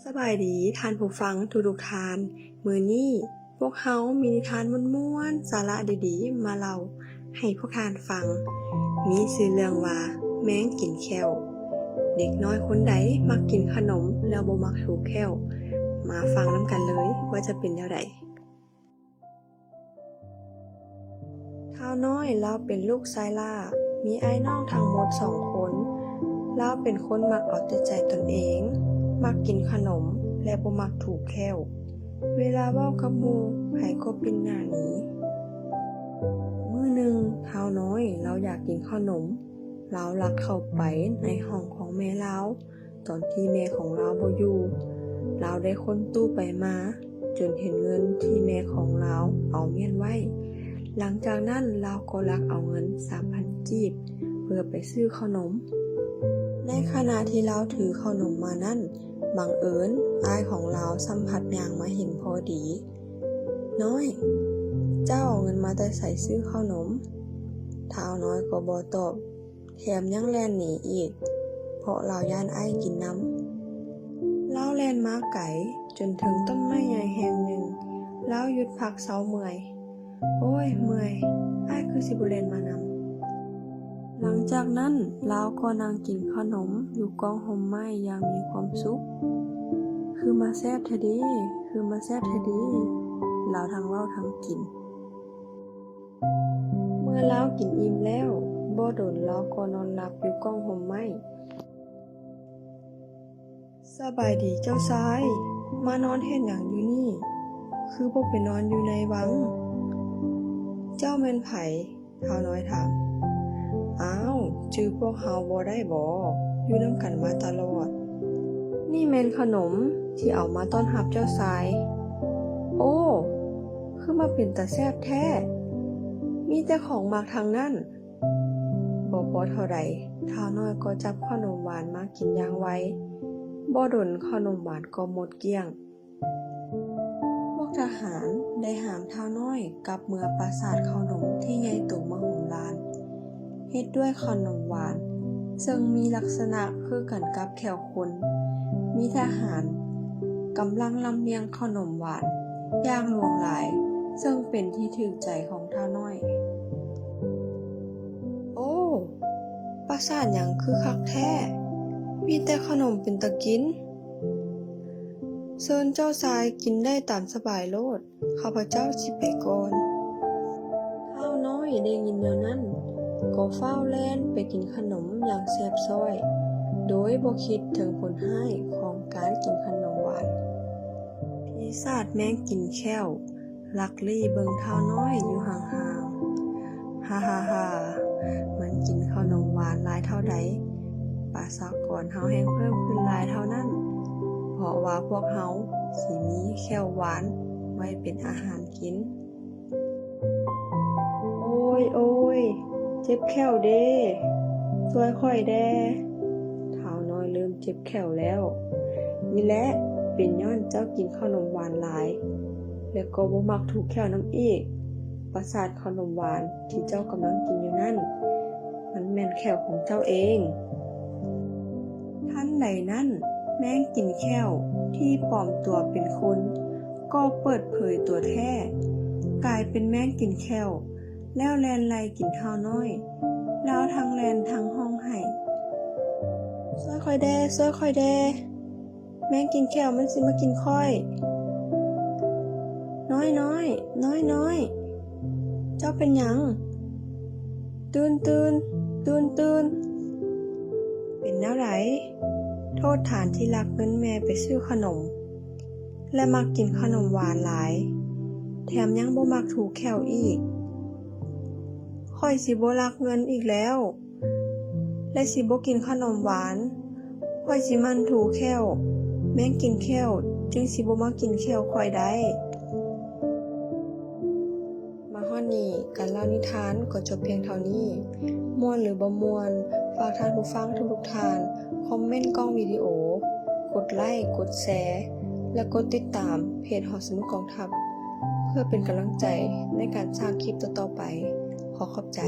ສະບາຍດີທ່ານຜູ້ຟັງທຸກໆທ່ານ. ມື້ນີ້ພວກເຮົາມີນິທານມ່ວນໆ ສາລະດີໆ ມາເລົ່າໃຫ້ພວກທ່ານຟັງ. ມີຊື່ເລື່ອງວ່າ ແມງກິນແຂ້ວ. ເດັກນ້ອຍຄົນໃດມັກກິນຂະໜົມແລ້ວບໍ່ມັກຖູແຂ້ວ? ມາຟັງນຳກັນເລີຍວ່າຈະເປັນແນວໃດ. ທ້າວນ້ອຍລາວເປັນລູກຊາຍຫຼ້າ ມີອ້າຍນ້ອງທັງໝົດສອງຄົນ. ລາວເປັນຄົນມັກເອົາແຕ່ໃຈຕົນເອງ, ມັກກິນຂະໜົມ ແລະ ບໍ່ມັກຖູແຂ້ວ. ເວລາເວົ້າກັບໝູ່, ໃຜກໍປິ່ນໜ້າໜີ. ມື້ໜຶ່ງ, ທ້າວນ້ອຍລາວຢາກກິນຂະໜົມ. ລາວລັກເຂົ້າໄປໃນຫ້ອງຂອງແມ່ລາວ ຕອນທີ່ແມ່ຂອງລາວບໍ່ຢູ່. ລາວໄດ້ຄົ້ນຕູ້ໄປມາ ຈົນເຫັນເງິນທີ່ແມ່ຂອງລາວເອົາມ້ຽນໄວ້. ຫຼັງຈາກນັ້ນລາວກໍລັກເອົາເງິນສາມພັນກີບ ເພື່ອໄປຊື້ເຂົ້າໜົມ. ໃນຂະນະທີ່ລາວຖືເຂົ້າໜົມມານັ້ນ, ບັງເອີນອ້າຍຂອງລາວຊ້ຳພັດຍ່າງມາເຫັນພໍດີ. ນ້ອຍ, ເຈົ້າເອົາເງິນມາແຕ່ໃສຊື້ເຂົ້າໜົມ? ທ້າວນ້ອຍກໍບໍ່ຕອບ, ແຖມຍັງແລ່ນໜີອີກ ເພາະລາວຢ້ານອ້າຍກິນນຳ. ລາວແລ່ນມາໄກຈົນເຖິງຕົ້ນໄມ້ໃຫຍ່ແຫ່ງໜຶ່ງ, ລາວຢຸດພັກເຊົາເມື່ອຍ. ໂອ້ຍ ເມື່ອຍ, ອ້າຍຄືຊິບໍ່ແລ່ນມານຳ. ຫຼັງຈາກນັ້ນລາວກໍນັ່ງກິນເຂົ້າໜົມຢູ່ກ້ອງຮົ່ມໄມ້ຢ່າງມີຄວາມສຸກ. ຄືມາແຊບແທ້ເດ, ຄືມາແຊບແທ້ເດ, ລາວທັງເວົ້າທັງກິນ. ເມື່ອລາວກິນອີ່ມແລ້ວ, ບໍ່ດົນລາວກໍນອນຫຼັບຢູ່ກ້ອງຮົ່ມໄມ້. ສະບາຍດີເຈົ້າຊາຍ, ມານອນເຮັດຫຍັງຢູ່ນີ້? ຄືບໍ່ໄປນອນຢູ່ໃນວັງ? ເຈົ້າແມ່ນໃຜ? ທ້າວນ້ອຍຖາມ. ອ້າວ, ຈື່ພວກເຮົາບໍ່ໄດ້ບໍ? ຢູ່ນຳກັນມາຕະຫຼອດ. ນີ້ແມ່ນຂະໜົມທີ່ເອົາມາຕ້ອນຮັບເຈົ້າຊາຍ. ໂອ້, ຄືມາເປັນຕາແຊບແທ້! ມີແຕ່ຂອງມັກທັງນັ້ນ. ບໍ່ພໍເທົ່າໃດ, ທ້າວນ້ອຍກໍຈັບເຂົ້າໜົມຫວານມາກິນຢ່າງໄວ. ບໍ່ດົນເຂົ້າໜົມຫວານກໍໝົດກ້ຽງ. ພວກທະຫານໄດ້ຫາມທ້າວນ້ອຍກັບເມືອປາສາດເຂົ້າໜົມທີ່ໃຫຍ່ໂຕມະໂຫລານ, ເຮັດດ້ວຍເຂົ້າໜົມຫວານ ເຊິ່ງມີລັກສະນະຄືກັນກັບແຂ້ວຄົນ. ມີທະຫານກຳລັງລຳລຽງເຂົ້າໜົມຫວານຢ່າງຫຼວງຫຼາຍ, ເຊິ່ງເປັນທີ່ຖືກໃຈຂອງທ້າວນ້ອຍ. ໂອ້! ປາສາດຫຍັງຄືຄັກແທ້! ມີແຕ່ເຂົ້າໜົມເປັນຕາກິນ. ເຊີນເຈົ້າຊາຍກິນໄດ້ຕາມສະບາຍໂລດ, ຂ້າພະເຈົ້າຊິໄປກ່ອນ. ທ້າວນ້ອຍໄດ້ຍິນແນວນັ້ນ, ກໍຟ້າວແລ່ນໄປກິນຂະໜົມຢ່າງແຊບຊ້ອຍ, ໂດຍບໍ່ຄິດເຖິງຜົນຮ້າຍຂອງການກິນຂະໜົມຫວານ. ປີສາດແມງກິນແຂ້ວ ລັກລີ້ເບິ່ງທ້າວນ້ອຍຢູ່ຫ່າງໆ. ຮ່າໆໆ ມັນກິນເຂົ້າໜົມຫວານຫຼາຍເທົ່າໃດ, ປະຊາກອນເຮົາແຮ່ງເພີ່ມຂຶ້ນຫຼາຍເທົ່ານັ້ນ, ເພາະວ່າພວກເຮົາຊິມີແຂ້ວຫວານໄວ້ເປັນອາຫານກິນ. ໂອ້ຍ ໂອ້ຍ ເຈັບແຂ້ວເດ້, ຊ່ວຍຂ້ອຍແດ່. ທ້າວນ້ອຍເລີ່ມເຈັບແຂ້ວແລ້ວ. ນີ້ແຫຼະ ເປັນຍ້ອນເຈົ້າກິນເຂົ້າໜົມຫວານຫຼາຍ ແລະ ກໍບໍ່ມັກຖູແຂ້ວນຳອີກ. ປາສາດເຂົ້າໜົມຫວານທີ່ເຈົ້າກຳລັງກິນຢູ່ນັ້ນ, ມັນແມ່ນແຂ້ວຂອງເຈົ້າເອງ. ທັນໃດນັ້ນ, ແມງກິນແຂ້ວທີ່ປອມຕົວເປັນຄົນ ກໍເປີດເຜີຍຕົວແທ້, ກາຍເປັນແມງກິນແຂ້ວ ແລ້ວແລ່ນໄລ່ກິນທ້າວນ້ອຍ. ລາວທັງແລ່ນທັງຮ້ອງໄຫ້, ຊ່ວຍຂ້ອຍແດ່, ຊ່ວຍຂ້ອຍແດ່! ແມງກິນແຂ້ວມັນຊິມາກິນຂ້ອຍ. ນ້ອຍນ້ອຍ, ນ້ອຍນ້ອຍ, ເຈົ້າເປັນຫຍັງ? ຕື່ນຕື່ນ, ຕື່ນຕື່ນ! ເປັນແນວໃດ? ໂທດທ່ານທີ່ລັກເງິນແມ່ໄປຊື້ຂະໜົມ ແລະ ມັກກິນຂະໜົມຫວານຫຼາຍ, ແຖມຍັງບໍ່ມັກຖູແຂ້ວອີກ. ຂ້ອຍຊິບໍ່ລັກເງິນອີກແລ້ວ ແລະ ຊິບໍ່ກິນຂະໜົມຫວານ. ຂ້ອຍຊິໝັ່ນຖູແຂ້ວ. ແມງກິນແຂ້ວຈຶ່ງຊິບໍ່ມາກິນແຂ້ວຂ້ອຍໄດ້. ມາຮອດນີ້, ການເລົ່ານິທານກໍຈົບພຽງເທົ່ານີ້. ມ່ວນຫຼືບໍ່ມ່ວນ, ຝາກທ່ານຜູ້ຟັງທຸກໆທ່ານ ຄອມເມັນກ້ອງວິດີໂອ, ກົດໄລ, ກົດແຊ ແລະ ກົດຕິດຕາມເພຈຫໍສະໝຸດກອງທັບ ເພື່ອເປັນກຳລັງໃຈໃນການສ້າງຄລິບຕໍ່ໆໄປ. ຂໍຂອບໃຈ.